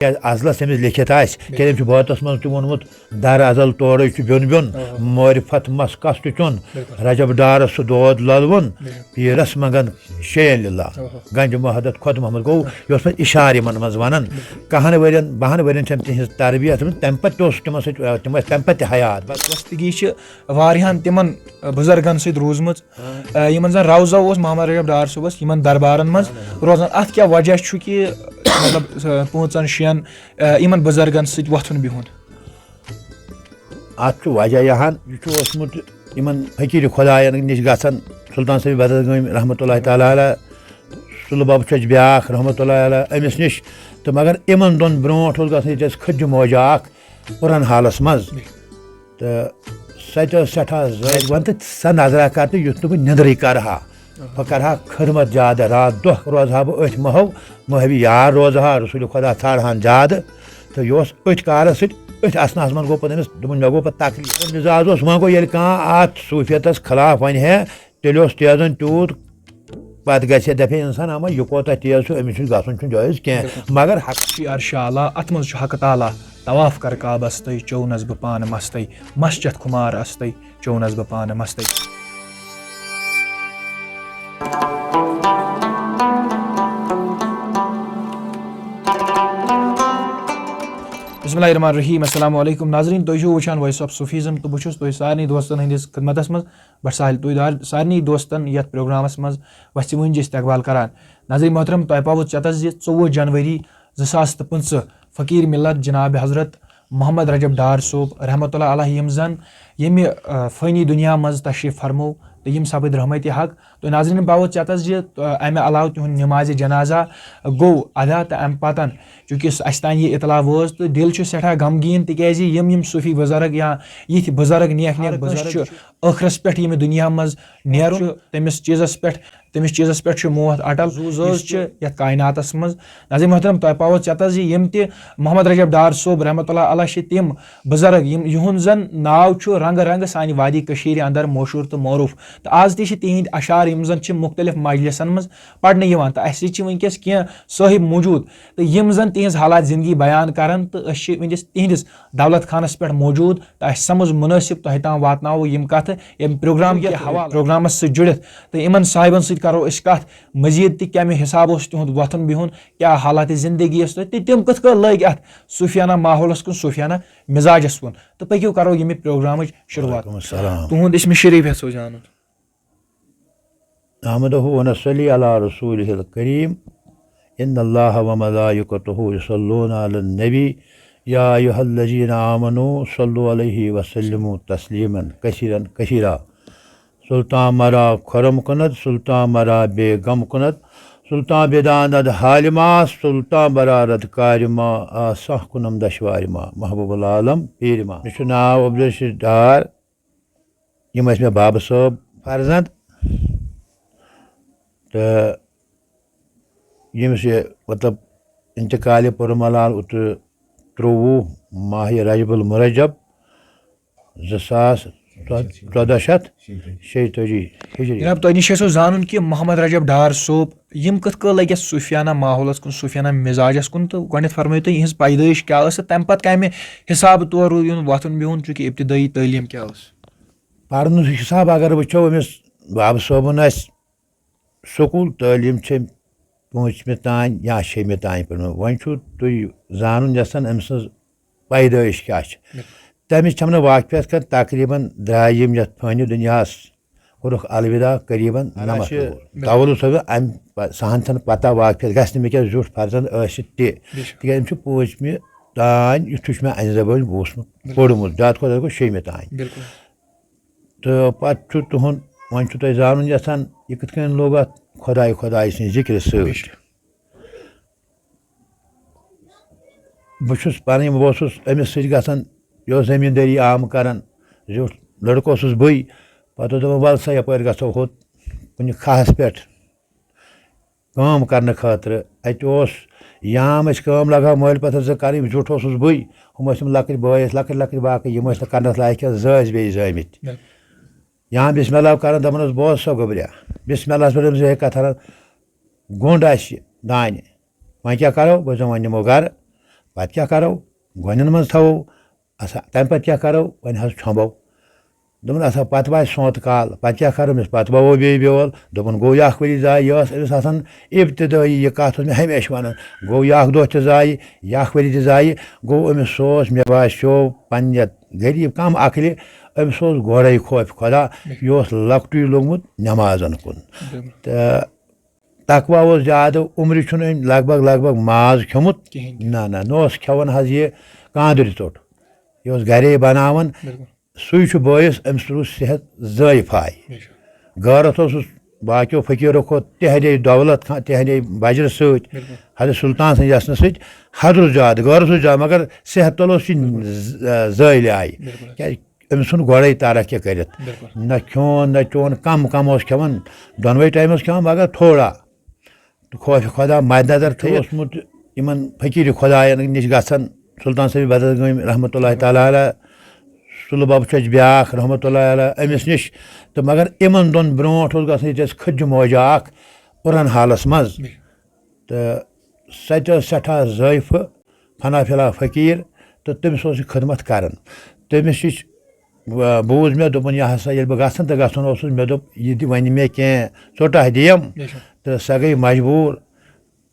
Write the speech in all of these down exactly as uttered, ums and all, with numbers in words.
کیٛازِ ازلس تٔمِس لیکھِتھ آسہِ، کیٛازِ أمۍ چھُ بٲتس منٛز تہِ ووٚنمُت، در ازل تورے چھُ بیوٚن بیوٚن، آہا۔ معرفت مس کس تہِ چوٚن، بِلکُل۔ رجب ڈارس سُہ دود للوُن، بِلکُل۔ پیٖرس منٛگن شیٚیَن للہ، آہا۔ گنج محدت خۄد محمد گوٚو، یہِ اوس پتہٕ اشارٕ یِمن منٛز ونان۔ بِلکُل۔ کہن ؤرین، بہن ؤرین چھم تِہنٛز تربیت، تِم تمہِ پتہٕ تہِ اوس تِمن سۭتۍ، تِم ٲسۍ تمہِ پتہٕ تہِ حیات۔ بس وستگی چھِ واریاہن تِمن، آ، بُزرگن سۭتۍ روٗزمٕژ، آ، یِمن زن روزہ اوس محمد رجب ڈار صٲبس یِمن دربارن منٛز روزان۔ اتھ کیٛاہ وجہ چھُ کہِ، مطلب، آ، پانٛژن شٮ۪ن، آ، یِمن بُزرگن سۭتۍ وۄتھُن بِہُن؟ اتھ چھُ وجہ یہِ ہن، یہِ چھُ اوسمُت یِمن فقیٖر خۄداین نِش گژھان، سلطان صٲب بدرگٲمۍ رحمتہ اللہ تعالیٰ علیہ، سُلہٕ بب چھُ اَسہِ بیٛاکھ رحمتہ اللہ علیہ أمِس نِش، تہٕ مگر یِمن دۄن برونٛٹھ اوس گژھان ییٚتہِ اَسہِ کھٔجہِ موجہِ اکھ پُرن حالس منٛز۔ تہٕ سۄ تہِ ٲس سٮ۪ٹھاہ زٲج وَن تہٕ سۄ نظرا کر تہٕ یُتھ نہٕ بہٕ نٮ۪نٛدرٕے کرٕ ہا۔ بہٕ کرٕ ہا خدمت زیادٕ، راتھ دۄہ روزٕ ہا بہٕ أتھۍ محو، محوِ یار روزٕ ہا، رسول خۄدا ژھانٛڈٕ ہن زیادٕ۔ تہٕ یہِ اوس أتھۍ کارس سۭتۍ، أتھۍ اثناہس منٛز گوٚو پتہٕ أمِس، دوٚپُن، مےٚ گوٚو پتہٕ تکلیٖف۔ مِزاز اوس، وۄنۍ گوٚو ییٚلہِ کانٛہہ اتھ صوٗفیتس خلاف ونہِ ہے، تیٚلہِ اوس تیزن تیوٗت پتہٕ گژھِ ہے دپہِ ہے انسان، اما یہِ کوتاہ تیز چھُ، أمِس چھُنہٕ گژھُن چھُنہٕ جٲیز کینٛہہ۔ مگر حق چھُ عرشِ اعلیٰ، اتھ منٛز چھُ حق تعالیٰ، طواف کر کعبس تہٕ چوونس بہٕ پانہٕ مستٕے، مس چتھ خُمار استٕے، چوونس بہٕ پانہٕ مستٕے۔ بسم اللہ الرحمن الرحیم۔ السلام علیکم ناظرین، تُہۍ چھِو وٕچھان Voice of Sufism تہٕ بہٕ چھُس تۄہہِ سارنٕے دوستن ہٕنٛدِس خدمتس منٛز۔ بٹ ساحل تُہۍ دار-، سارنٕے دوستن یتھ پروگرامس منٛز وژھِ وٲنٛجہِ استقبال کران۔ ناظرین محترم، تۄہہِ پاوٕ ژٮ۪تس زِ ژوٚوُہ جنوری زٕ ساس تہٕ پٕنٛژٕہ فقیٖر ملت جناب حضرت محمد رجب ڈار صٲب رحمتہ اللہ علیہ، یِم زن ییٚمہِ، آ، فٲنی دُنیا منٛز تشریف فرمو تہٕ یِم سپٕدۍ رحمتِ حق۔ تہٕ ناظرین، باوٕ ژٮ۪تس زِ، آ، امہِ علاوٕ تِہُنٛد نمازِ جنازہ گوٚو ادا، تہٕ امہِ پتن، چونکہ اسہِ تام یہِ اطلاع وٲژ، تہٕ دل چھُ سٮ۪ٹھاہ غمگیٖن، تِکیازِ یِم یِم صوٗفی بُزرگ یا یِتھۍ بُزرگ، نیک نیک ہر کٲنٛسہِ بُزرگ چھُ ٲخرس پٮ۪ٹھ ییٚمہِ دُنیا منٛز نیرُن، تٔمِس چیٖزس پٮ۪ٹھ، تٔمِس چیٖزس پٮ۪ٹھ چھُ موت اٹل، زُو زٲژ یُس چھِ یتھ کائناتس منٛز۔ ناظرین محترم، تۄہہِ پاوو ژٮ۪تس زِ یِم تہِ محمد رجب ڈار صٲب رحمتہ اللہ علیہ چھِ تِم بُزرگ، یِم، یِہُنٛد زن ناو چھُ رنگہٕ رنگہٕ سانہِ وادی کٔشیٖرِ اندر مشہوٗر تہٕ معروٗف۔ تہٕ آز تہِ چھِ تِہِنٛدۍ اشعار، یِم زن چھِ مختلف مجلسن منٛز پرنہٕ یِوان۔ تہٕ اسہِ سۭتۍ چھِ وٕنکیٚس کینٛہہ صٲحب موجود، تہٕ یِم زن تِہنٛز حالات زندگی بیان کرن، تہٕ أسۍ چھِ وٕنکیٚس تِہنٛدِس دولت خانس پٮ۪ٹھ موجود، تہٕ اسہِ سمجھ مناسب تۄہہِ تام واتناوو یِم کتھٕ ییٚمہِ پروگرام کہِ حوالہٕ، پروگرامس سۭتۍ جُڑِتھ۔ تہٕ یِمن صاحبن سۭتۍ کرو أسۍ کتھ مزید تہِ، کمہِ حساب اوس تِہُنٛد وۄتھُن بِہُن، کیٛاہ حالات زندگی ٲس تہٕ تِم کِتھ کٔنۍ لٔگۍ اتھ صوٗفیانہ ماحولس کُن، صوٗفیانہ مزاجس کُن۔ تہٕ پٔکِو کرو ییٚمہِ پروگرامٕچ شروٗعات۔ وعلیکم السلام۔ تُہُنٛد اسمِ شریٖف یژھو زانُن۔ نحمده ونصلي على رسوله الكريم. إن الله وملائكته يصلون على النبي. يا أيها الذين آمنوا صلوا عليه وسلموا تسليما كثيرا كثيرا. سلطان مرا خرم کند، سلطان مرا بیگم کند، سلطان بیداند حالما، سلطان برارد کارما، آسہ کنم دشوارما، محبوب العالم پیرما۔ مےٚ چھُ ناو عبدالرشید ڈار۔ یِم ٲسۍ مےٚ بابہٕ صٲب فرزند۔ تہٕ ییٚمِس یہِ، مطلب، انتقالِ پُرملال اوترٕ ترٛۆوُہ ماہِ رجب المرجب زٕ ساس ژۄدہ شیٚتھ شیٚیہِ تٲجی ہجری۔ جناب، تۄہہِ نِش چھِ اَسہِ زانُن کہِ محمد رجب ڈار صٲب یِم کِتھ کٔنۍ لٔگۍ اَتھ صوٗفیانہ ماحولَس کُن، صوٗفیانہ مِزاجَس کُن، تہٕ گۄڈٕنٮ۪تھ فرمٲیِو تُہۍ یِہٕنٛز پیدٲیِش کیٛاہ ٲس تہٕ تَمہِ پَتہٕ کَمہِ حِسابہٕ تورٕ یُن وۄتھُن بِہُن، چوٗنٛکہِ ابتدٲیی تعلیٖم کیٛاہ ٲس؟ پَرنُک حِساب اگر وٕچھو، أمِس بابہٕ صٲبُن آسہِ سکوٗل تعلیٖم چھِ پوٗنٛژمہِ تام یا شیٚیِمہِ تام پٔرمٕژ۔ وۄنۍ چھُو تُہۍ زانُن یَژھان أمۍ سٕنٛز پیدٲیِش کیٛاہ چھِ۔ بِلکُل۔ تَمِچ چھَم نہٕ واقفیت کانٛہہ۔ تقریٖباً درٛاے یِم یَتھ فٲنی دُنیاہَس، کوٚرُکھ الوداع قریٖباً نَمَتھ وُہُر۔ بِلکُل۔ تَوَلُ صٲب اَمہِ پ-، سۄ ہَن چھَنہٕ پَتہ واقفیت گژھِ نہٕ مےٚ کیٛاہ زیُٹھ فرزند ٲسِتھ تہِ۔ بے شک۔ تِکیٛازِ أمۍ چھُ پوٗنٛژمہِ تام، یُتھُے چھُ مےٚ اَنہِ زبٲنۍ اوسمُت بِلکُل۔ پوٚرمُت، زیادٕ کھۄتہٕ زیادٕ گوٚو شیٚیِمہِ تام۔ بِلکُل۔ تہٕ پَتہٕ چھُ تُہُنٛد، وۄنۍ چھُ تۄہہِ زانُن یَژھان، یہِ کِتھ کٔنۍ لوٚگ اَتھ خۄداے، خۄداے سٕنٛدِ ذِکرِ سۭتۍ۔ بے شک۔ بہٕ چھُس پَنٕنۍ، بہٕ اوسُس أمِس سۭتۍ گژھان، یہِ اوس زٔمیٖندٲری عام کَران، زیُٹھ لٔڑکہٕ اوسُس بٕے۔ پَتہٕ اوس دَپان، وَل سا، یَپٲرۍ گژھو ہُتھ کُنہِ کھاہَس پٮ۪ٹھ کٲم کَرنہٕ خٲطرٕ۔ اَتہِ اوس یام أسۍ کٲم لَگہٕ ہاو مٲلۍ پَتھَر زٕ کَرٕنۍ، زیُٹھ اوسُس بٕے۔ ہُم ٲسۍ تِم لۄکٕٹۍ بٲے ٲسۍ، لۄکٕٹۍ لۄکٕٹۍ باقٕے، یِم ٲسۍ نہٕ کَرنَس لایق کینٛہہ، زٕ ٲسۍ بیٚیہِ زٲمٕتۍ۔ بِلکُل۔ یا بسم اللہ کران، دپان اوس، بوز سا گوٚبریا، بسم اللہ ہس پٮ۪ٹھ أمۍ سٕنٛز کتھ ہنا، گوٚنٛڈ آسہِ دانہِ، وۄنۍ کیٛاہ کرو؟ بہٕ چھُس دپان، وۄنۍ نِمو گرٕ۔ پَتہٕ کیٛاہ کَرو؟ گۄنٮ۪ن منٛز تھاوو۔ اَسا، تَمہِ پَتہٕ کیٛاہ کَرو؟ وۄنۍ حظ ژھۄمبو۔ دوٚپُن، اَسا، پَتہٕ واتہِ سونٛتہٕ کال، پَتہٕ کیٛاہ کَرو؟ أمِس پَتہٕ وَوو بیٚیہِ بیول۔ دوٚپُن، گوٚو یہِ اَکھ ؤری ضایع۔ یہِ ٲس أمِس آسان ابتدٲیی، یہِ کَتھ اوس مےٚ ہمیشہِ وَنان۔ گوٚو یہِ اَکھ دۄہ تہِ ضایع، یہِ اَکھ ؤری تہِ ضایع۔ گوٚو أمِس، سُہ اوس، مےٚ باسیو، پنٛنہِ یَتھ غریٖب کَم عقلہِ، أمِس اوس گۄڈَے خوف خۄدا، یہِ اوس لۄکٹُے لوٚگمُت نٮ۪مازَن کُن۔ بِلکُل۔ تہٕ تقویٰ اوس زیادٕ، عمرِ چھُنہٕ أمۍ لگ بگ، لگ بگ ماز کھیوٚمُت۔ کِہیٖنۍ تہِ۔ نہ، نہ، نہ اوس کھٮ۪وان حظ یہِ کانٛدٕرِ ژوٚٹ۔ یہِ اوس گرے بناوان۔ بِلکُل۔ سُے چھُ بٲیِس، أمِس روٗز صحت ضٲیِفاے۔ بے شک۔ غٲرت اوسُس باقیو فقیٖرو کھۄتہٕ تِہنٛدے دولت خان، تِہنٛدے بجرٕ سۭتۍ، بِلکُل۔ حضرت سلطان سٕنٛدِ یَژنہٕ سۭتۍ حضرت زیادٕ، غٲرت اوس زیادٕ، مگر صحت تۄلہٕ اوس یہِ بِلکُل۔ ز-، زٲیلہِ آیہِ۔ بِلکُل۔ کیٛازِ أمۍ ژھُن گۄڈَے ترک یہِ کٔرِتھ۔ بِلکُل۔ نہ کھیوٚن، نہ چیوٚن، کم کم اوس کھٮ۪وان، دۄنوَے ٹایم اوس کھٮ۪وان، مگر تھوڑا۔ تہٕ خوفِ خۄدا مدِ نظر تھٲوِتھ۔ اوسمُت یِمن فقیٖرِ خۄدایَن نِش گژھان، سلطان صٲبِ بدر گٲمۍ رحمتہ اللہ تعالیٰ علیہ، سُلہٕ بب چھُ اَسہِ بیٛاکھ رحمتہ اللہ علیہ أمِس نِش۔ تہٕ مگر یِمن دۄن برونٛٹھ اوس گژھان ییٚتہِ اَسہِ کھٔجہِ موجہ اکھ اُرن حالس منٛز۔ تہٕ سۄ تہِ ٲس سٮ۪ٹھاہ ضٲیفہٕ، فنا فی الحال فقیٖر، تہٕ تٔمِس اوس یہِ خدمت کران۔ تٔمِس نِش، آ، بوٗز مےٚ، دوٚپُن، یہِ ہسا ییٚلہِ بہٕ گژھان تہٕ گژھان اوسُس، مےٚ دوٚپ، یہِ دِ وۄنۍ مےٚ کینٛہہ ژوٚٹاہ دِیَم۔ بے شک۔ تہٕ سۄ گٔے مجبوٗر۔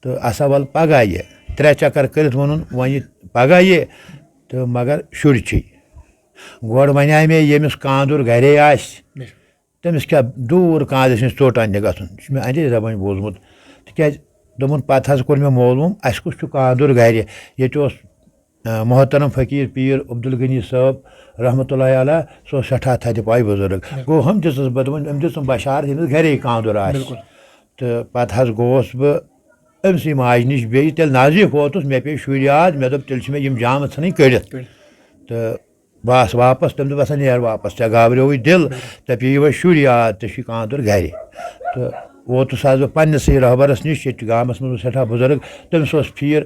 تہٕ اَسا وَل پَگاہ یہِ۔ ترٛےٚ چکر کٔرِتھ ووٚنُن، وۄنۍ یہِ پَگاہ یہِ۔ تہٕ مگر شُرۍ چھِی۔ گۄڈٕ وَنے مےٚ، ییٚمِس کانٛدُر گَرے آسہِ، بے شک۔ تٔمِس کیٛاہ دوٗر کانٛدرِس نِش ژوٚٹ اَننہِ گژھُن؟ یہِ چھُ مےٚ اَندے زبٲنۍ بوٗزمُت۔ تِکیٛازِ دوٚپُن، پَتہٕ حظ کوٚر مےٚ معلوٗم، اَسہِ کُس چھُ کانٛدُر گَرِ۔ ییٚتہِ اوس، آ، محترم فقیٖر پیٖر عبدالغنی صٲب رحمتہ اللہ علیہ، سُہ اوس سٮ۪ٹھاہ تھدِ پایہِ بُزرگ۔ بِلکُل۔ گوٚو، ہُم دِژٕس بہٕ، دوٚپُن، أمۍ دِژٕم بشارت، ییٚمِس گَرے کانٛدُر آسہِ۔ بِلکُل۔ تہٕ پَتہٕ حظ گوس بہٕ أمۍ سٕے ماجہِ نِش بیٚیہِ، تیٚلہِ نزدیٖک ووتُس، مےٚ پیٚیہِ شُرۍ یاد، مےٚ دوٚپ، تیٚلہِ چھِ مےٚ یِم جامہٕ ژھٕنٕنۍ کٔڑِتھ۔ کٔڑِتھ۔ تہٕ بہٕ آس واپس، تٔمۍ دوٚپ، "ہسا نیر واپس، ژےٚ گابریووُے دِل، ژےٚ پیٚیی وۄنۍ شُرۍ یاد، ژےٚ چھُے کانٛدُر گرِ۔" تہٕ ووتُس آز بہٕ پننِسٕے رہبرس نِش، ییٚتہِ چھُ گامس منٛز سٮ۪ٹھاہ بُزرگ، تٔمِس اوس پیٖر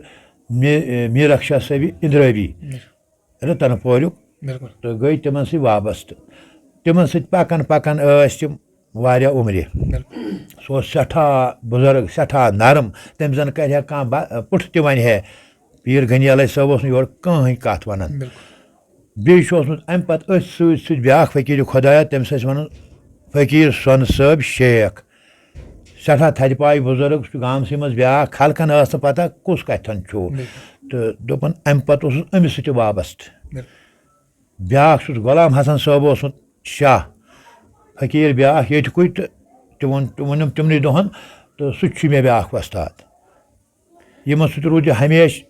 می-، میٖرک شاہ صٲبِ اِندرٲبی، بِلکُل۔ رتن پوریُک۔ بِلکُل۔ تہٕ گٔے تِمن سۭتۍ وابستہٕ۔ تِمن سۭتۍ پکان پکان ٲسۍ تِم واریاہ عمرِ۔ بِلکُل۔ سُہ اوس سٮ۪ٹھاہ بُزرگ، سٮ۪ٹھاہ نرم، تٔمۍ زن کرِ ہا کانٛہہ با-، پُٹھ تہِ ونہِ ہے، پیٖر غنی علی صٲب اوس نہٕ یورٕ کٕہٕنۍ کتھ ونان۔ بِلکُل۔ بیٚیہِ چھُ اوسمُت اَمہِ پتہٕ أتھۍ سۭتۍ سۭتۍ بیٛاکھ فقیٖر خۄدایا، تٔمِس ٲسۍ وَنان فقیٖر سۄنہٕ صٲب شیخ۔ سٮ۪ٹھاہ تھدِ پایہِ بُزرگ، سُہ چھُ گامسٕے منٛز بیٛاکھ، خلقن ٲس نہٕ پتہ کُس کَتھن چھُ۔ بِلکُل۔ تہٕ دوٚپُن، اَمہِ پتہٕ اوسُس أمِس سۭتۍ تہِ وابستہٕ۔ بِلکُل۔ بیٛاکھ چھُس غلام حسن صٲب اوسمُت شاہ، فقیٖر بیٛاکھ ییٚتہِ کُے، تہٕ تہِ ووٚن، تہِ ووٚنُم تِمنٕے دۄہن، تہٕ سُہ تہِ چھُ مےٚ بیٛاکھ وۄستاد۔ یِمن سۭتۍ روٗد یہِ ہمیشہِ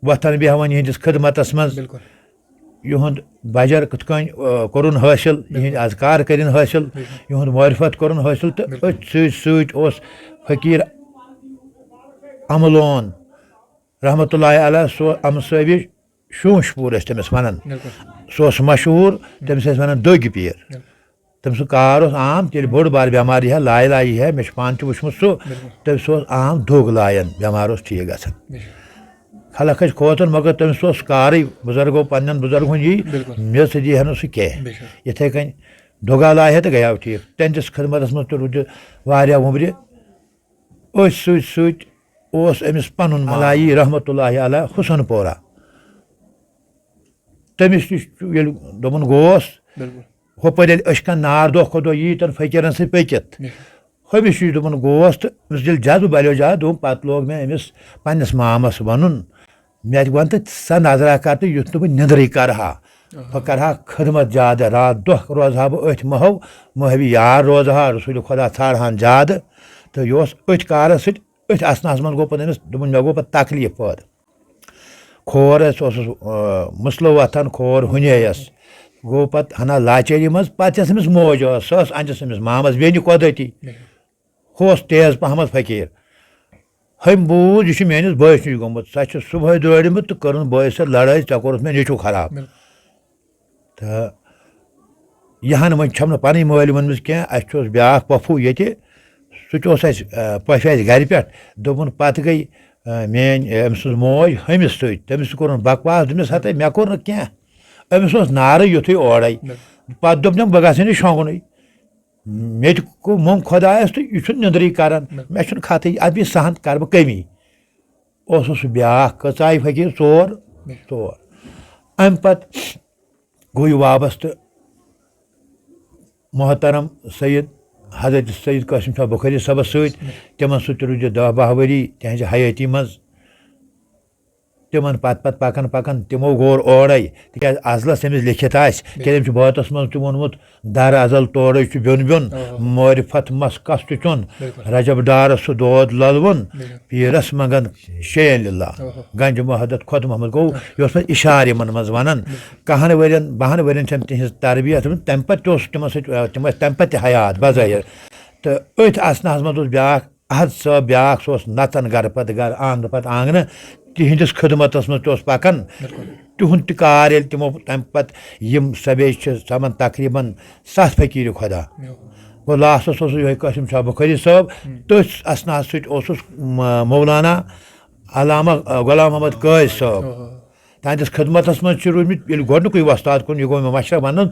وۄتھان بیٚہوان یِہنٛدِس خدمتس منٛز۔ بِلکُل۔ یِہُنٛد بجر کِتھ کٔنۍ، آ، کوٚرُن حٲصِل، بِلکُل۔ یِہنٛدۍ اذکار کٔرِن حٲصِل، بِلکُل۔ یِہُنٛد معرفت کوٚرُن حٲصِل، تہٕ بِلکُل۔ أتھۍ سۭتۍ سۭتۍ اوس فقیٖر امہٕ لون رحمتہ اللہ علیہ، سُہ امہٕ صٲبِش شونٛش پوٗر ٲسۍ تٔمِس ونان۔ بِلکُل۔ سُہ اوس مشہوٗر، تٔمِس ٲسۍ ونان دٔگۍ پیٖر۔ بِلکُل۔ تٔمۍ سُنٛد کار اوس عام، تیٚلہِ بوٚڑ بار بٮ۪مار یی ہا، لایہِ لایہِ یی ہا، مےٚ چھُ پانہٕ تہِ وٕچھمُت سُہ، بِلکُل۔ تٔمۍ سُہ اوس عام دُگ لایان، بٮ۪مار اوس ٹھیٖک گژھان۔ بِلکُل۔ خلق ٲسۍ کھوژان، مگر تٔمِس اوس کارٕے، بُزرگو پننٮ۪ن بُزرگن یی، بِلکُل۔ مےٚ سۭتۍ یی ہا نہٕ سُہ کینٛہہ۔ بِلکُل۔ یِتھَے کٔنۍ دُگا لایہِ ہا تہٕ گٔیاو ٹھیٖک۔ تِہنٛدِس خدمتس منٛز تہِ روٗدِ واریاہ وُمرِ۔ أتھۍ سۭتۍ سۭتۍ اوس أمِس پنُن مالی رحمتہ اللہ علیہ حسن پورہ۔ تٔمِس نِش ییٚلہِ دوٚپُن گوس، بِلکُل۔ ہُپٲرۍ ییٚلہِ أچھ کَن نار دۄہ کھۄتہٕ دۄہ ییٖتٮ۪ن فقیٖرَن سۭتۍ پٔکِتھ، بِلکُل۔ ہُمِس چھُ یہِ دوٚپُن گوس تہٕ أمِس ییٚلہِ جَزُب بَلیو زیادٕ، دوٚپُن پَتہٕ لوگ مےٚ أمِس پنٛنِس مامَس وَنُن، مےٚ تہِ وَن تہٕ سۄ نظرا کَر تہٕ یُتھ نہٕ بہٕ نِندرٕے کَرٕ ہا۔ آہا۔ بہٕ کَرٕ ہا خدمت زیادٕ، راتھ دۄہ روزٕ ہا بہٕ أتھۍ مۄہو، مۄہوِ یار روزٕ ہا، رسوٗلِ خۄدا ژھارٕ ہَن زیادٕ۔ تہٕ یہِ اوس أتھۍ کارَس سۭتۍ، أتھۍ اَسناہَس منٛز گوٚو پَتہٕ أمِس، دوٚپُن، مےٚ گوٚو پَتہٕ تکلیٖف پٲدٕ۔ کھور ٲسۍ، اوسُس، آ، مُسلہٕ وۄتھان، کھور ہُنے ٲس۔ گوٚو پَتہٕ ہنا لاچٲری منٛز، پَتہٕ یۄس أمِس موج ٲس، سۄ ٲس أمِس مامَس بیٚنہِ قۄدرٔتی۔ ہُہ اوس تیز پَہمَتھ فقیٖر۔ ہُمۍ بوٗز، یہِ چھُ میٛٲنِس بٲیِس نِش گوٚمُت۔ سۄ چھِ صُبحٲے درٛٲرمٕژ تہٕ کٔرٕن بٲیِس سۭتۍ لڑٲے، "ژےٚ کوٚرُتھ مےٚ نیٚچوٗ خراب۔" بِلکُل۔ تہٕ یہِ ہن وۄنۍ چھَم نہٕ پَنٕنۍ مٲلۍ ؤنمٕژ کینٛہہ، اَسہِ چھُ اوس بیٛاکھ پۄپھوٗ ییٚتہِ، سُہ تہِ اوس اَسہِ، آ، پۄپھِ اَسہِ گَرِ پٮ۪ٹھ۔ دوٚپُن، پَتہٕ گٔے، آ، میٛٲنۍ، آ، أمۍ سٕنٛز موج، ہُمِس سۭتۍ۔ تٔمِس تہِ کوٚرُن بکواس، دوٚپمَس، "ہَتَے، مےٚ کوٚر نہٕ کینٛہہ۔" أمِس اوس نارٕ یُتھُے اورَے۔ بِلکُل۔ پَتہٕ دوٚپنَم، "بہٕ گژھٕ نہٕ شۄنٛگنُے۔" مےٚ تہِ کو-، موٚنگ خۄدایَس تہٕ یہِ چھُنہٕ نیٚنٛدرٕے کران۔ بِلکُل۔ مےٚ چھُنہٕ خطٕے، اَدٕ یہِ سہن کَرٕ بہٕ کٔمی۔ اوسُس سُہ بیٛاکھ کٔژایہِ فقیٖر؟ ژور۔ ژور۔ اَمہِ پَتہٕ گوٚو یہِ وابستہٕ محترم سید، حضرت سید قاسم شاہ بخاری صٲبَس سۭتۍ۔ تِمَن سۭتۍ روٗدۍ یہِ دَہ باہ ؤری تِہنٛزِ حیٲتی منٛز۔ تِمَن پَتہٕ پَتہٕ پَکان پَکان تِمو گوٚر اورَے، تِکیٛازِ ازلَس تٔمِس لیکھِتھ آسہِ، کیٛازِ أمۍ چھُ بٲتَس منٛز تہِ ووٚنمُت، "در ازل تورے چھُ بیوٚن بیوٚن، آ۔ معرفت مس کس تہِ چون، بالکل۔ رجب ڈارس سُہ دود للوُن، بالکل۔ پیٖرس منٛگن شیٚیَن للہ، آ۔ گنج محدت خۄد محمد"۔ گوٚو، آ۔ یہِ اوس پَتہٕ اِشارٕ یِمَن منٛز وَنان۔ کَہَن ؤرِین، بَہَن ؤرِین چھَم تِہِنٛز تربیت، تَمہِ پَتہٕ تہِ اوس تِمَن سۭتۍ، تِم ٲسۍ تَمہِ پَتہٕ تہِ حیات بظٲہِر۔ تہٕ أتھۍ اثناہَس منٛز اوس بیٛاکھ احد صٲب، بیٛاکھ، سُہ اوس نژان گرٕ پتہٕ گرٕ، آنگنہٕ پتہٕ آنگنہٕ، تِہنٛدِس خدمتس منٛز تہِ اوس پکان۔ تِہُنٛد تہِ کار ییٚلہِ تِمو تمہِ پتہٕ یِم سبے چھِ سپدان تقریباً ستھ فقیٖر خۄدا۔ گوٚو، لاسٹس اوسُس یِہوٚے قاسم شاہ بخاری صٲب، تٔتھۍ اثناہس سۭتۍ اوسُس م-، مولانا علامہ، آ، غلام محمد قٲضۍ صٲب۔ تہنٛدِس خدمتس منٛز چھِ روٗدمٕتۍ، ییٚلہِ گۄڈنیُکُے وۄستاد کُن یہِ گوٚو مےٚ مشرق ونُن،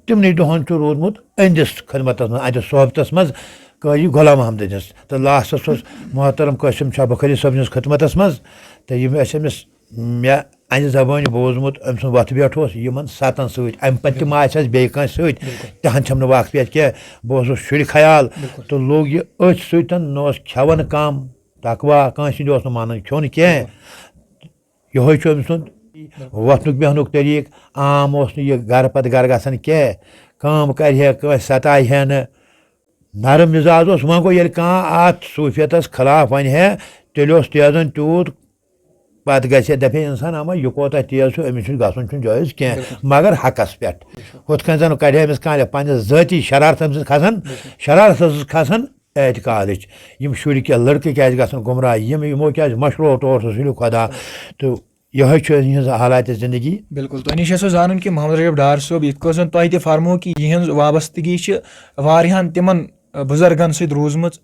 تِمنٕے دۄہَن چھُ روٗدمُت أہنٛدِس خدمتس منٛز، أہنٛدِس صحبتس منٛز قٲضی غلام محمد سٕنٛدِس۔ تہٕ لاسٹس اوس محترم قاسم شاہ بخاری صٲب سٕنٛدِس خدمتس منٛز۔ تہٕ یِم ٲسۍ أمِس، مےٚ اَنہِ زبٲنۍ بوٗزمُت، أمۍ سُنٛد وۄتھٕ بیٹھ اوس یِمن ستن سۭتۍ۔ اَمہِ پتہٕ تہِ ما آسہِ اَسہِ بیٚیہِ کٲنٛسہِ سۭتۍ؟ تِہن چھَم نہٕ واقفیت کینٛہہ۔ بہٕ اوسُس شُرۍ خیال۔ تہٕ لوٚگ یہِ أتھۍ سۭتۍ، نہ اوس کھٮ۪وان کم، تقوا کٲنٛسہِ ہُنٛد اوس نہٕ مانان کھیوٚن کینٛہہ۔ یِہوٚے چھُ أمۍ سُنٛد وۄتھنُک بیٚہنُک طریٖقہٕ۔ عام اوس نہٕ یہِ گرٕ پتہٕ گرٕ گژھان کینٛہہ، کٲم کرِ ہے کٲنٛسہِ، ستایہِ ہے نہٕ۔ نرم مزاج اوس۔ وۄنۍ گوٚو، ییٚلہِ کانٛہہ اتھ صوٗفیتس خلاف ونہِ ہے، تیٚلہِ اوس تیزن تیوٗت، پتہٕ گژھِ ہے، دپہِ ہے انسان، اما یہِ کوتاہ تیز چھُ، أمِس چھُنہٕ گژھُن چھُنہٕ جٲیز کینٛہہ، مگر حقس پٮ۪ٹھ۔ ہُتھ کٔنۍ زن کرِ ہے أمِس کانٛہہ پننِس ذٲتی شرارتن سۭتۍ کھسان، شرارتس سۭتۍ کھسان، اعتقادٕچ۔ یِم شُرۍ کیٛاہ، لٔڑکہٕ کیٛازِ گژھن گمراہ، یِم، یِمو کیٛازِ مشروع طور سُہ سُلہِ خۄدا؟ تہٕ یِہوٚے چھُ یِہٕنٛز حالاتِ زندگی۔ بِلکُل، تۄہہِ نِش آسیو زانُن کہِ محمد رجب ڈار صٲب، یِتھ کٔنۍ زَن تۄہہِ تہِ فرموو کہِ یِہٕنٛز وابستگی چھِ واریاہَن تِمَن، آ، بُزرگَن سۭتۍ روٗزمٕژ،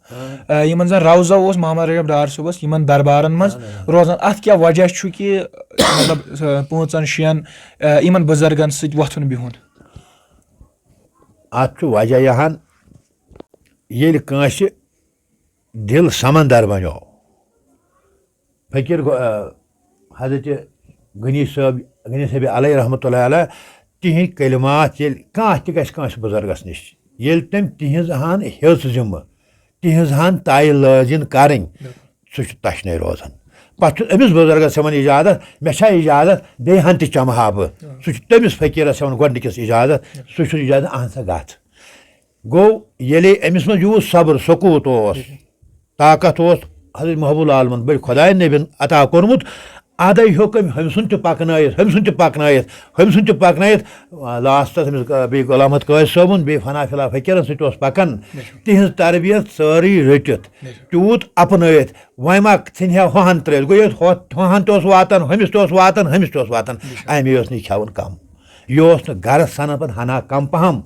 آ، یِمَن زَن روزہ اوس محمد رجب ڈار صٲبَس یِمَن دربارَن منٛز روزان۔ اَتھ کیٛاہ وجہ چھُ کہِ، مطلب، آ، پانٛژَن شٮ۪ن، آ، یِمَن بُزرگَن سۭتۍ وۄتھُن بِہُن؟ اَتھ چھُ وجہ یہِ ہن، ییٚلہِ کٲنٛسہِ دِل سمندر بنیو۔ فقیٖر گو-، آ، حضرت غنی صٲب، غنی صٲبِ علیہ رحمتہ اللہ علیہ، تِہِنٛدۍ کلمات ییٚلہِ کانٛہہ تہِ گژھِ کٲنٛسہِ بُزرگس نِش، ییٚلہِ تٔمۍ تِہِنٛز ہن ہیٚژ ذِمہٕ، تِہِنٛز ہن تایہِ لٲزِن کرٕنۍ، سُہ چھُ تشنے روزان۔ پتہٕ چھُ أمِس بُزرگس ہٮ۪وان اجازت، مےٚ چھا اجازت بیٚیہِ ہن تہِ چمہٕ ہا بہٕ؟ سُہ چھُ تٔمِس فقیٖرس ہٮ۪وان گۄڈٕنِکِس اجازت، سُہ چھُ اجازت، اہن سا گژھ۔ گوٚو، ییٚلے أمِس منٛز یوٗت صبر، سکوٗت اوس، طاقت اوس، حضرت محبوب العالمن بٔڑۍ خۄداین نبین عطا کوٚرمُت، ادے ہیوٚک أمۍ ہُمۍ سُنٛد تہِ پکنٲیِتھ، ہُمۍ سُنٛد تہِ پکنٲیِتھ، ہُمۍ سُنٛد تہِ پکنٲیِتھ۔ لاسٹس أمِس، آ، بیٚیہِ غلام محمد قٲضۍ صٲبُن، بیٚیہِ فنا فی اللہ فقیٖرن سۭتۍ اوس پکان۔ تِہنٛز تربیت سٲرٕے رٔٹِتھ، تیوٗت اپنٲیِتھ، وۄنۍ ما ژھٕنہِ ہا ہُہن ترٲیِتھ؟ گوٚو ییٚتہِ ہۄ-، ہُہن تہِ اوس واتان، ہُمِس تہِ اوس واتان، ہُمِس تہِ اوس واتان۔ اَمے اوس نہٕ یہِ کھٮ۪وان کم۔ یہِ اوس نہٕ گرس سنان پتہٕ ہنا کم پہم۔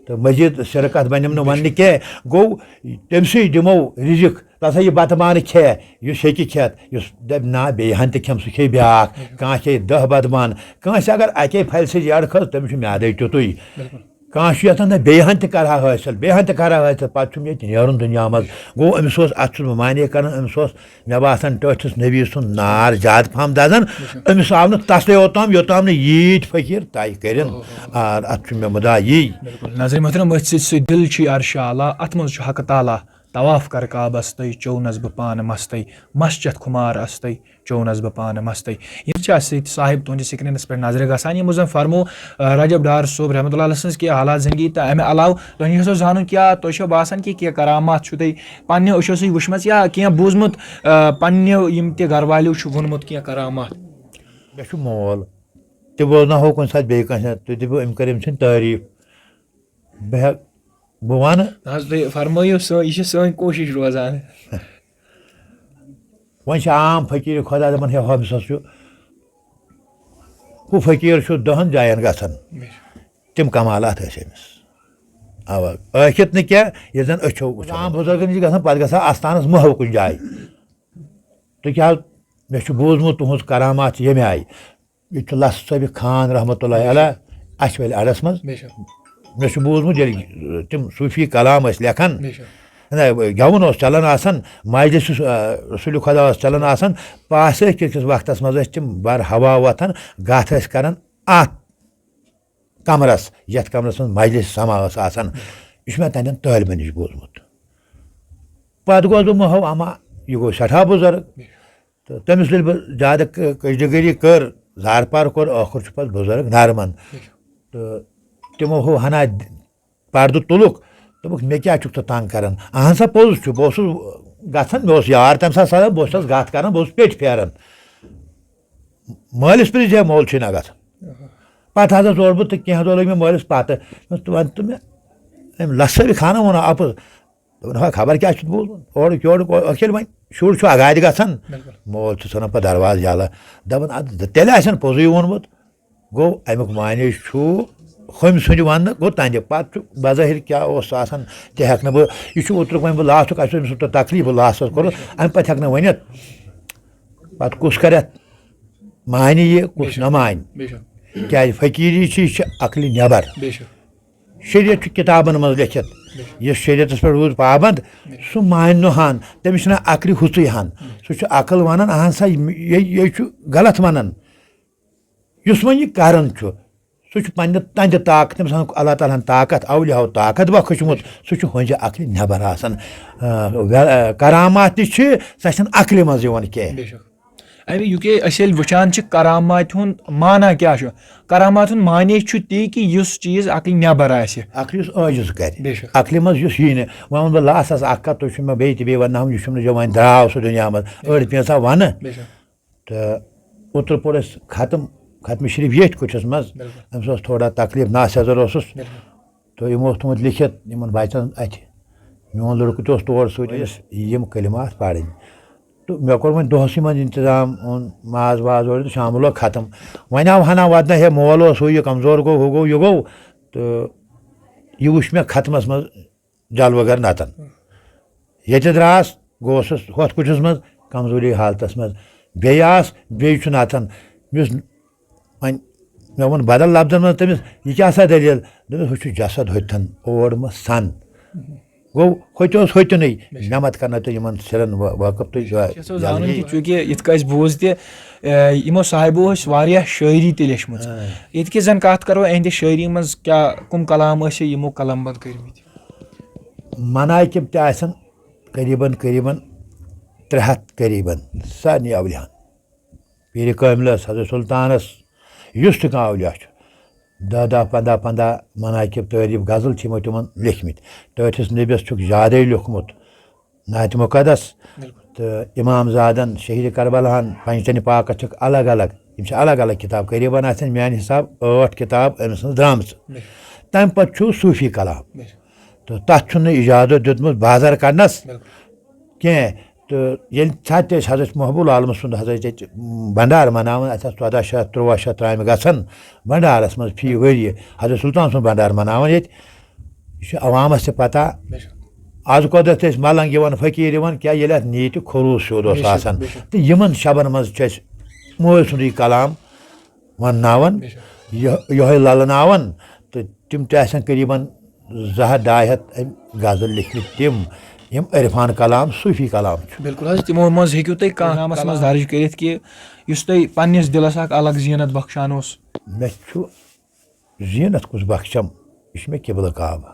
تہٕ مزید سرٕ کتھ بنیم نہٕ وننہٕ کینٛہہ۔ گوٚو، تٔمۍ سٕے دِمو رزق، تس ہا یہِ بتہٕ بانہٕ کھےٚ، یُس ہیٚکہِ کھٮ۪تھ، یُس دپہِ، "نہ، بیٚیہِ ہن تہِ کھٮ۪م"، سُہ کھیٚیہِ بیٛاکھ۔ کانٛہہ کھیٚیہِ دَہ بتہٕ بانہٕ، کٲنٛسہِ اگر اکے پھلہِ سۭتۍ یڈ کھٔژ، تٔمِس چھُ میادے تیُتُے۔ کانٛہہ چھُ یژھان، نہ، بیٚیہِ ہن تہِ کرٕ ہا حٲصِل، بیٚیہِ ہن تہِ کرٕ ہا حٲصِل، پتہٕ چھُم ییٚتہِ نیرُن دُنیا منٛز۔ گوٚو، أمِس اوس، اتھ چھُس بہٕ معنی کران، أمِس اوس مےٚ باسان، ٹٲٹھِس نبی سُنٛد نار زیادٕ پہم دزان۔ أمِس آو نہٕ تسلے اوٚتام، یوٚتام نہٕ ییٖتۍ فقیٖر طے کٔرِن۔ آ، اتھ چھُ مےٚ مُدعا یی۔ بِلکُل۔ ناظرین محترم، أتھۍ سۭتۍ سۭتۍ دِل چھُے عرشِ اعلیٰ، اتھ منٛز چھُ حق تعالیٰ۔ طواف کر کعبس تہٕ چونس بہٕ پانہٕ مستَے، مسجد خُمار استَے، چونس بہٕ پانہٕ مستَے۔ یِم چھِ اَسہِ سۭتۍ صاحب تُہنٛدِس سکرینس پٮ۪ٹھ نظرِ گژھان، یِمو زن فرمو، آ، رجب ڈار صٲب رحمتہ اللہ علیہ سٕنٛز کینٛہہ حالات زندگی تہٕ امہِ علاوٕ تۄہہِ نِش یژھو زانُن، کیٛاہ تۄہہِ چھو باسان کہِ کینٛہہ کرامات چھُو تۄہہِ پننیو أچھو سۭتۍ وٕچھمٕژ یا کینٛہہ بوٗزمُت، آ، پننیو یِم تہِ گرٕ والیو چھُ ووٚنمُت کینٛہہ کرامات؟ مےٚ چھُ مول، تہِ بوزناوہو کُنہِ ساتہٕ بیٚیہِ کٲنٛسہِ، تُہۍ دٔپِو أمۍ کٔر أمۍ سٕنٛدۍ تعریٖف۔ بہٕ ہٮ۪کہٕ، بہٕ وَنہٕ۔ نہ حظ، تُہۍ فرمٲیِو، سٲ-، یہِ چھِ سٲنۍ کوٗشِش روزان۔ وۄنۍ چھِ عام فقیٖر خۄدا دَپان، ہے، ہُمِس حظ چھُ، ہُہ فقیٖر چھُ دَہَن جایَن گژھان۔ تِم کمالات ٲسۍ أمِس۔ اَوا، ٲکھِتھ نہٕ کینٛہہ، ییٚلہِ زَن أچھو وٕچھان۔ عام بُزرگَن نِش گژھان، پَتہٕ گژھان آستانَس محو کُنہِ جایہِ۔ تہٕ کیٛاہ، مےٚ چھُ بوٗزمُت تُہٕنٛز کرامات چھِ ییٚمہِ آیہِ۔ ییٚتہِ چھُ لس صٲبِ خان رحمتہ اللہ علیہ اَسہِ وَلہِ اَڈَس منٛز۔ بے شک۔ مےٚ چھُ بوٗزمُت، ییٚلہِ تِم صوٗفی کلام ٲسۍ لیکھان، بے شک۔ نہ، گٮ۪وُن اوس چلان آسان، مجلس یُس، آ، رسول خدا اوس چلان آسان، پاسے کِس وقتس منٛز ٲسۍ تِم بر ہوا وۄتھان، گتھ ٲسۍ کران اتھ کمرس، یتھ کمرس منٛز مجلس سما ٲس آسان۔ یہِ چھُ مےٚ تہنٛدٮ۪ن طٲلبن نِش بوٗزمُت۔ پتہٕ گوس بہٕ محو اما، یہِ گوٚو سٮ۪ٹھاہ بُزرگ۔ تہٕ تٔمِس ییٚلہِ بہٕ زیادٕ ک-، کٔشدِگٲری کٔر، زارٕ پار کوٚر، ٲخٕر چھُ پتہٕ بُزرگ نرمان۔ تہٕ تِمو ہوو ہنا پردٕ تُلُکھ، دوٚپُکھ، "مےٚ کیٛاہ چھُکھ ژٕ تنگ کران؟ اہن سا، پوٚز چھُ، بہٕ اوسُس گژھان، مےٚ اوس یار تَمہِ ساتہٕ سَزا، بہٕ اوسُس تَس گَتھ کران، بہٕ اوسُس پیٚٹہِ پھیران۔ مٲلِس پرٛژھ زِ ہے، مول چھُے نہ گژھان۔" پَتہٕ ہسا زور بہٕ تہٕ کینٛہہ دۄہ لٔگۍ مےٚ مٲلِس پَتہٕ۔ دوٚپمَس، "ژٕ وَن تہٕ مےٚ، أمۍ لَسٲوِتھ خانہ ووٚنا اَپُز؟" دوٚپُن، "ہا، خبر کیٛاہ چھُتھ بوٗزمُت؟ اورُک یورُک، او-، یِتھ کٔنۍ وۄنۍ شُر چھُ اَگادِ گژھان۔" بِلکُل۔ مول چھُ ژھٕنان پَتہٕ دروازٕ یَلہٕ۔ دَپان، "اَدٕ تیٚلہِ آسن پوٚزُے ووٚنمُت۔" گوٚو، اَمیُک معنی چھُ ہُمۍ سُنٛد وَننہٕ گوٚو تَنہِ۔ پَتہٕ چھُ بظٲہِر کیٛاہ اوس سُہ آسان، تہِ ہٮ۪کہٕ نہٕ بہٕ۔ یہِ چھُ اوترُک وۄنۍ بہٕ لاسٹُک، اَسہِ اوس أمۍ سُنٛد تکلیٖف بہٕ لاسٹَس کوٚرُس، اَمہِ پَتہٕ ہٮ۪کہٕ نہٕ ؤنِتھ۔ پَتہٕ کُس کَرِ اَتھ معنی یہِ، کُس نہ مانہِ۔ بے شک۔ کیٛازِ فقیٖری چھِ، یہِ چھِ عقلہِ نٮ۪بر۔ بے شک۔ شریعت چھُ کِتابَن منٛز لیٚکھِتھ۔ بے شک۔ یُس شریعتَس پٮ۪ٹھ روٗد پابنٛد، بے شک۔ سُہ مانہِ نہٕ ہن، تٔمِس چھِنہٕ عقلہِ ہُژٕے ہن۔ بے شک۔ سُہ چھُ عقل وَنان، اَہَن سا، یہِ، یہِ، یہِ چھُ غلط وَنان۔ یُس وۄنۍ یہِ کران چھُ، سُہ چھُ پننہِ تَنٛدِ طاقت، تٔمِس آسان اللہ تعالیٰ ہن طاقت، اولیاہو طاقت بخشمُت، سُہ چھُ ہُنٛزِ عقلہِ نٮ۪بر آسان۔ آ، وے-، آ، کرامات تہِ چھِ، سۄ چھَنہٕ عقلہِ منٛز یِوان کینٛہہ۔ بے شک۔ اَمہِ یُکے أسۍ ییٚلہِ وٕچھان چھِ کراماتہِ ہُنٛد معنی کیٛاہ چھُ، کرامات ہُنٛد معنی چھُ تی کہِ یُس چیٖز عقلہِ نٮ۪بر آسہِ۔ عقلہِ یُس عٲجِز کرِ۔ بے شک۔ عقلہِ منٛز یُس یی نہٕ، وۄنۍ وَنہٕ بہٕ لاسَس اَکھ کَتھ، تُہۍ چھِو مےٚ بیٚیہِ تہِ بیٚیہِ وَنناوُن، یہِ چھُم نہٕ وۄنۍ درٛاو سُہ دُنیا منٛز، أڑۍ پیٖنٛژاہ وَنہٕ۔ بے شک۔ تہٕ اوترٕ پوٚر اَسہِ ختم، ختم شریٖف ییٚتھۍ کُٹھِس منٛز۔ بِلکُل۔ أمِس اوس تھوڑا تکلیٖف، ناسیٚزر اوسُس۔ بِلکُل۔ تہٕ یِمو اوس تھوٚمُت لیکھِتھ یِمن بچن اَتھِ، میون لڑکہٕ تہِ اوس تور سۭتۍ، أمِس یِم کلمات پرٕنۍ۔ تہٕ مےٚ کوٚر وۄنۍ دۄہسٕے منٛز انتظام، اوٚن ماز واز اورٕ تہٕ شامہٕ لوگ ختم۔ وۄنۍ آو ہنا ودنا، ہے مول اوس ہُہ یہِ کمزور گوٚو، ہُہ گوٚو، یہِ گوٚو۔ تہٕ یہِ وٕچھ مےٚ ختمس منٛز جلوٕ گر نتن۔ ییٚتہِ درٛاس، گوسُس ہۄتھ کُٹھِس منٛز، کمزوری حالتس منٛز۔ بیٚیہِ آس، بیٚیہِ چھُ نتن۔ مےٚ اوس، وۄنۍ، مےٚ ووٚن بدل لفظن منٛز تٔمِس، "یہِ کیٛاہ سا دٔلیٖل؟" دوٚپمَس، "ہُہ چھُ جسد ہوٚتھن، اور مہ سن۔" گوٚو، ہوٚتہِ اوس ہوٚتِنُے۔ بے شک۔ مےٚ مت کرنٲیتو یِمن سِرن وا-، واقف تُہۍ۔ چھِ یَژھان زانُن کہِ چوٗنٛکہِ یِتھ کٔنۍ اَسہِ بوٗز تہِ، اے، یِمو صاحبو ٲسۍ واریاہ شٲعری تہِ لیچھمٕژ۔ آ۔ ییٚتہِ کہِ زن کتھ کرو اہنٛدِ شٲعری منٛز کیٛاہ کُم کلام ٲسۍ یِمو قلم بند کٔرمٕتۍ؟ مناقب تہِ آسن قریباً، قریباً ترٛےٚ ہتھ قریباً سارنٕے اولیاہن۔ پیٖرِ کٲملس، حضرت سلطانس، یُس تہِ کانٛہہ اولیا چھُ، دَہ دَہ، پنٛداہ پنٛداہ مناقب، تعریٖف، غزل چھِ یِمو تِمن لیکھمٕتۍ۔ ٹٲٹھِس نبیَس چھُکھ زیادَے لیوٚکھمُت، نعتِ مقدس۔ بِلکُل۔ تہٕ امام زادن، شہیٖدِ کربلاہن، پنجتنِ پاکس چھِکھ الگ الگ، یِم چھِ الگ الگ کِتاب۔ قریباً آسن میانہِ حساب ٲٹھ کِتاب أمۍ سٕنٛز درٛامژٕ۔ بِلکُل۔ تَمہِ پتہٕ چھُ صوٗفی کلام۔ بِلکُل۔ تہٕ تَتھ چھُنہٕ اجازت دیُتمُت بازر کڑنس۔ بِلکُل۔ کینٛہہ۔ تہٕ ییٚلہِ ساتہِ تہِ أسۍ حضرت محبوب العالم سُنٛد، حضرت ییٚتہِ بنڈار مناوان، اَسہِ آسہٕ ژۄداہ شیٚتھ، تُرٛواہ شیٚتھ ترامہِ گژھان بنڈارس منٛز فی ؤریہِ۔ حضرت سلطان سُنٛد بنڈار مناوان ییٚتہِ۔ یہِ چھُ عوامس تہِ پتہ۔ بے شک۔ از قۄدرت ٲسۍ ملنگ یِوان، فقیٖر یِوان، کیٛاہ ییٚلہِ اتھ نیتہِ خروٗص سیوٚد اوس بے شک، آسان۔ بے شک۔ تہٕ یِمن شبن منٛز چھِ أسۍ موج سُنٛدُے کلام ونناوان، بے شک۔ یہِ-، یِہوٚے للناوان۔ تہٕ تِم تہِ آسن قریباً زٕ ہتھ، ڈاے ہتھ أمۍ غزل لیکھمٕتۍ تِم، یِم عرفان کلام، صوٗفی کلام چھُ۔ بِلکُل حظ، تِمو منٛز ہیٚکِو تُہۍ کانٛہہ کلامس منٛز کلام درج کٔرِتھ کہِ یُس تۄہہِ پننِس دِلس اکھ الگ زینت بخشان اوس؟ مےٚ چھُ زینت کُس بخشم؟ یہِ چھُ مےٚ قبلہٕ کعبہٕ۔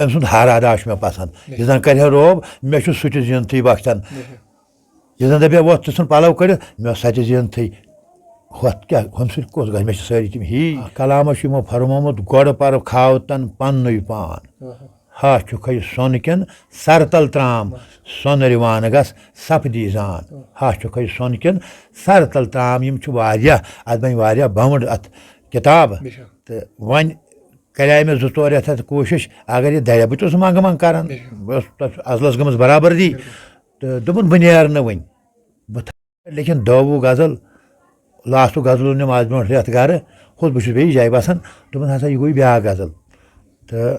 أمۍ سُنٛد ہر ادا چھُ مےٚ پسنٛد۔ بِلکُل۔ یہِ زن کرِ ہے روب، مےٚ چھُ سُہ تہِ زینتھٕے بخشان۔ بِلکُل۔ یہِ زن دپہِ ہے، "وۄتھ، ژٕ ژھُن پلو کٔڑِتھ"، مےٚ سۄ تہِ زینتھٕے۔ ہۄتھ کیٛاہ، ہُمہِ سۭتۍ کُس گژھِ؟ مےٚ چھِ سٲری تِم ہی۔ اکھ کلامہ چھُ یِمو فرمومُت، "گۄڈٕ پرٕ کھاو تن پننُے پان۔ واہ۔ ہا چھُکھے سۄن کٮ۪ن سر تل ترام، سۄنرِ وانگس سپدی زان۔ ہا چھُکھے سۄن کٮ۪ن سر تل ترام"۔ یِم چھِ واریاہ، اتھ بنہِ واریاہ بونٛڈ اتھ کتاب۔ بے شک۔ تہٕ وۄنۍ کرے مےٚ زٕ ژور رٮ۪تھ اتھ کوٗشش، اگر یہِ دَرِ، بہٕ تہِ اوسُس منٛگہٕ منٛگہٕ کران۔ بے شک۔ بہٕ اوسُس تتھ ازلس گٔمٕژ برابردی۔ بِلکُل۔ تہٕ دوٚپُن، "بہٕ نیرٕ نہٕ وۄنۍ، بہٕ تھاوٕ لیکن دہ وُہ غزل، لاسٹُک غزل اوٚن مےٚ از برونٛٹھ رٮ۪تھ گرٕ، ہُتھ بہٕ چھُس بیٚیِس جایہِ بسان۔" دوٚپُن، "ہسا، یہِ گوٚو بیٛاکھ غزل۔" تہٕ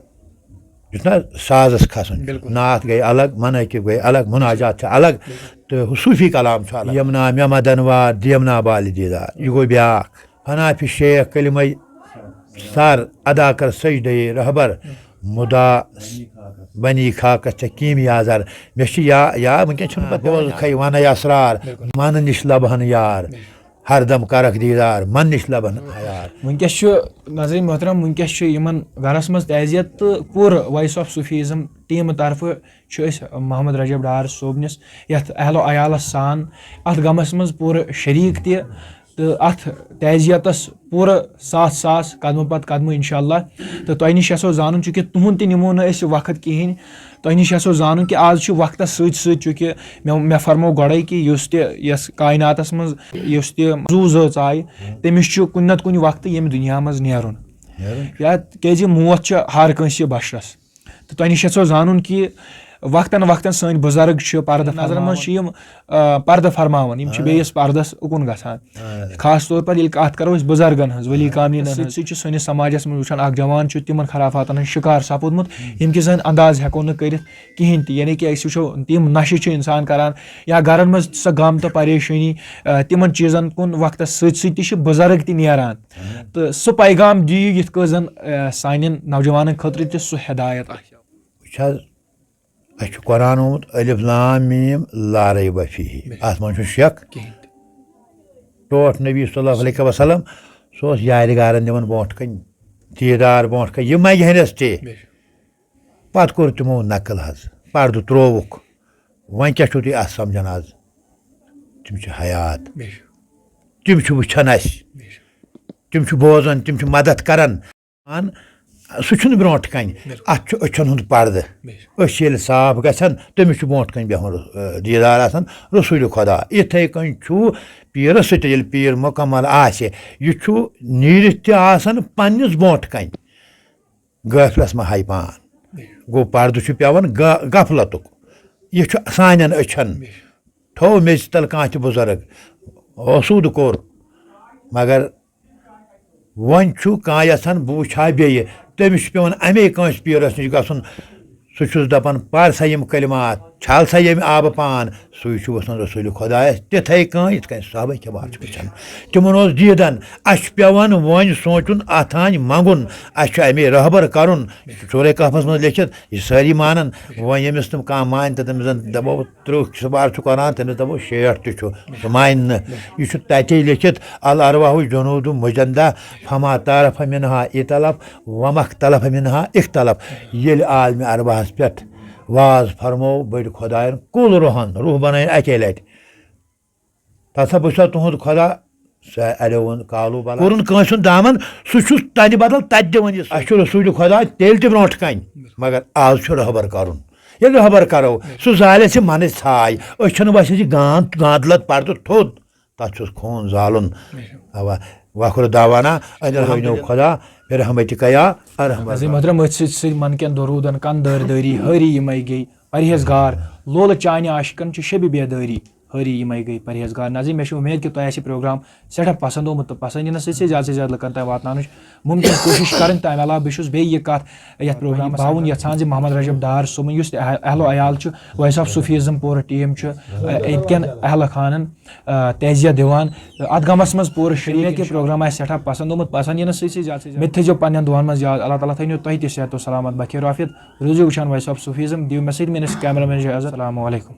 یُس نہ سازس کھسُن چھُ۔ بِلکُل۔ نعت گٔے الگ، مناقب گٔے الگ، مناجات چھِ الگ، بِلکُل۔ تہٕ ہُہ صوٗفی کلام چھُ الگ۔ یمنا مےٚ مدن وار، دیمنا بالہِ دیدار، یہِ گوٚو بیٛاکھ۔ فنا فی شیخ کلمے سر، ادا کر سجدے رہبر، مدا بنی خاکس ژےٚ کیٖمیا زر۔ مےٚ چھُ یا یا وٕنکیٚن چھُنہٕ پتہٕ بوز کھے ونَے اسرار، من نِش لبہن یار۔ ہردم کرکھ دیٖدار، من نِش لبہن یار۔ وٕنکیٚس چھُ، ناظریٖن محترم، وٕنکیٚس چھُ یِمن گرس منٛز تعزیت تہٕ پوٗرٕ وائس آف صوفیزم ٹیٖمہٕ طرفہٕ چھُ أسۍ محمد رجب ڈار صٲبنِس یتھ اہل و عیالس سان اتھ غمس منٛز پوٗرٕ شریٖک تہِ، تہٕ اتھ تعزیتس پوٗرٕ ساتھ ساس قدمہٕ پتہٕ قدمہٕ انشاءاللہ۔ تہٕ تۄہہِ نِش یژھو زانُن، چونکہ تُہُنٛد تہِ نِمو نہٕ أسۍ وقت کِہیٖنۍ۔ تۄہہِ نِش یژھو زانُن کہِ آز چھُ وقتس سۭتۍ سۭتۍ، چونکہ مےٚ مےٚ فرموو گۄڈے کہِ یُس تہِ یس کائناتس منٛز یُس تہِ زُو زٲژ آیہِ، تٔمِس چھُ کُنہِ نتہٕ کُنہِ وقتہٕ ییٚمہِ دُنیا منٛز نیرُن۔ یا کیازِ موت چھُ ہر کٲنٛسہِ بشرس۔ تہٕ تۄہہِ نِش یژھو زانُن کہِ وقتن وقتن سٲنۍ بُزرگ چھِ پردٕ نظرن منٛز چھِ یِم، آ، پردٕ فرماوان، یِم چھِ بیٚیِس پردس اُکُن گژھان۔ خاص طور پر ییٚلہِ کتھ کرو أسۍ بُزرگن ہٕنٛز، ولی کاملین ہٕنٛز، سۭتۍ چھِ سٲنِس سماجس منٛز وٕچھان اکھ جوان چھُ تِمن خرافاتن ہٕنٛز شکار سپُدمُت، ییٚمہِ کہِ زن انداز ہٮ۪کو نہٕ کٔرِتھ کِہینۍ تہِ۔ یعنی کہِ أسۍ وٕچھو تِم نشہِ چھِ انسان کران یا گرن منٛز سۄ غم تہٕ پریشٲنی، آ، تِمن چیٖزن کُن وقتس سۭتۍ سۭتۍ تہِ چھِ بُزرگ تہِ نیران۔ تہٕ سُہ پیغام دِیِو یِتھ کٔنۍ زن، آ، سانٮ۪ن نوجوانن خٲطرٕ تہِ سُہ ہدایت آسہِ۔ وٕچھ حظ، اَسہِ چھُ قرآن آمُت الف لام میم لا ریب فیہ، اَتھ منٛز چھُنہٕ شک۔ ٹوٹھ نبی صلی اللہ علیہ وسلم، سُہ اوس یارِ گارن دِوان برونٛٹھ کَنہِ، دیٖدار برونٛٹھ کَنہِ، یہِ منٛگہِ ہنس تہِ۔ پتہٕ کوٚر تِمو نقل حظ، پردٕ ترووُکھ۔ وۄنۍ کیٛاہ چھُو تُہۍ اَتھ سمجھان آز؟ تِم چھِ حیات، تِم چھِ وٕچھان اَسہِ، تِم چھِ بوزان، تِم چھِ مدد کران۔ آن، سُہ چھُنہٕ برونٛٹھ کَنہِ۔ اَتھ چھُ أچھَن ہُنٛد پردٕ۔ أچھ ییٚلہِ صاف گژھن، تٔمِس چھُ برونٛٹھ کَنہِ بیٚہوان رس-، آ، دیٖدار آسان رسوٗلِ خۄدا۔ یِتھَے کٔنۍ چھُ پیٖرَس سۭتۍ، ییٚلہِ پیٖر مُکمل آسہِ، یہِ چھُ نیٖرِتھ تہِ آسان پنٛنِس برونٛٹھ کَنہِ۔ غٲفلَس مہ ہاے پان۔ گوٚو، پردٕ چھُ پٮ۪وان غ-، غفلتُک۔ یہِ چھُ سانٮ۪ن أچھَن۔ تھوٚو میٚژِ تَل کانٛہہ تہِ بُزرگ، آسوٗدٕ کوٚر، مگر وۄنۍ چھُ کانٛہہ یژھان بہٕ وٕچھِ ہا بیٚیہِ، تٔمِس چھُ پٮ۪وان اَمے کٲنٛسہِ پیٖرَس نِش گژھُن۔ سُہ چھُس دَپان، پَر سا یِم کلمات، چھَل سا ییٚمہِ آبہٕ پان، سُے چھُ وَسان رسوٗلِ خۄدایَس تِتھَے کٔنۍ، یِتھ کٔنۍ صحابہ کِبار چھِ وٕچھان۔ تِمَن اوس دیٖدَن، اَسہِ چھُ پٮ۪وان وۄنۍ سونٛچُن، اَتھ تانۍ منٛگُن، اَسہِ چھُ اَمے رہبر کَرُن۔ سورہ کہفَس منٛز لیٚکھِتھ، یہِ سٲری مانَن۔ وۄنۍ ییٚمِس تِم کانٛہہ مانہِ تہٕ تٔمِس زَن دَپو، تٕرٛہ سُہ بار چھُ قرآن، تٔمِس دَپو شیٹھ تہِ چھُ، سُہ مانہِ نہٕ۔ یہِ چھُ تَتے لیٚکھِتھ، الارواح جنود مجندہ، فما تعارف منها ائتلف، وما اختلف منها اختلف۔ ییٚلہِ عالمِ ارواحس پٮ۪ٹھ واز فرموو بٔڑۍ خۄدایَن، کُل روحن، روح بنٲیِن اَکے لَٹہِ۔ تَتھ ہا بہٕ چھُسا تُہُنٛد خۄدا، سُہ اَلیوُن کالوٗ بلا۔ کوٚرُن کٲنٛسہِ ہُنٛد دامن، سُہ چھُ تَتہِ بدل تَتہِ دِوان یہِ۔ اَسہِ چھُ رسوٗلِ خۄدا تیٚلہِ تہِ برونٛٹھ کَنہِ، مگر آز چھُ رہبر کَرُن۔ ییٚلہِ رہبر کرو، سُہ زالہِ اَسہِ منٕچ ژھاے۔ أسۍ چھِنہٕ وَسہِ یہِ گانٛد، گانٛدٕ لَد پَردٕ تھوٚد، تَتھ چھُس خوٗن زالُن۔ اَوا، وَخُر دعوانا ان الحمد للہ۔ خدا برحمتک یا ارحم عزیز الراحمین۔ محترم، أتھۍ سۭتۍ سۭتۍ من کٮ۪ن دروٗدن کن دٲرۍ دٲری حٲری یِمے گٔے پرہیزگار۔ لولہٕ چانہِ عاشقن چھِ شبِ بیدٲری حٲری یِمے گٔے پرہیزگار۔ ناظرین، مےٚ چھِ اُمید کہِ تۄہہِ آسہِ یہِ پروگرام سٮ۪ٹھاہ پسند آمُت تہٕ پسند یِنس سۭتۍ سۭتۍ زیادٕ سے زیادٕ لُکن تام واتناونٕچ مُمکِن کوٗشِش کرٕنۍ۔ تَمہِ علاوٕ بہٕ چھُس بیٚیہِ یہِ کَتھ یَتھ پروگرامَس باوُن یَژھان زِ محمد رجب ڈار صٲبُن یُس تہِ اہل، اہل و عیال چھُ، وائس آف صوفیزم پوٗرٕ ٹیٖم چھُ، اَ، أتۍ کٮ۪ن اہل خانَن، اَ، تعزیت دِوان۔ تہٕ اَتھ غمَس منٛز پوٗرٕ شریٖک۔ یہِ پروگرام آسہِ سٮ۪ٹھاہ پسند آمُت، پسند یِنَس سۭتۍ سۭتۍ زیادٕ سے زیادٕ۔ مےٚ تہِ تھٲیزیو پنٛنٮ۪ن دُعن منٛز یاد۔ اللہ تعالیٰ تھٲینو تۄہہِ تہِ صحت و سلامت بخیر و عافیت۔ روٗزِو وٕچھان وائس آف صوفیزم۔ دِیِو مےٚ سۭتۍ میٲنِس کیمرہ مینَس اجازت۔ السلام علیکم۔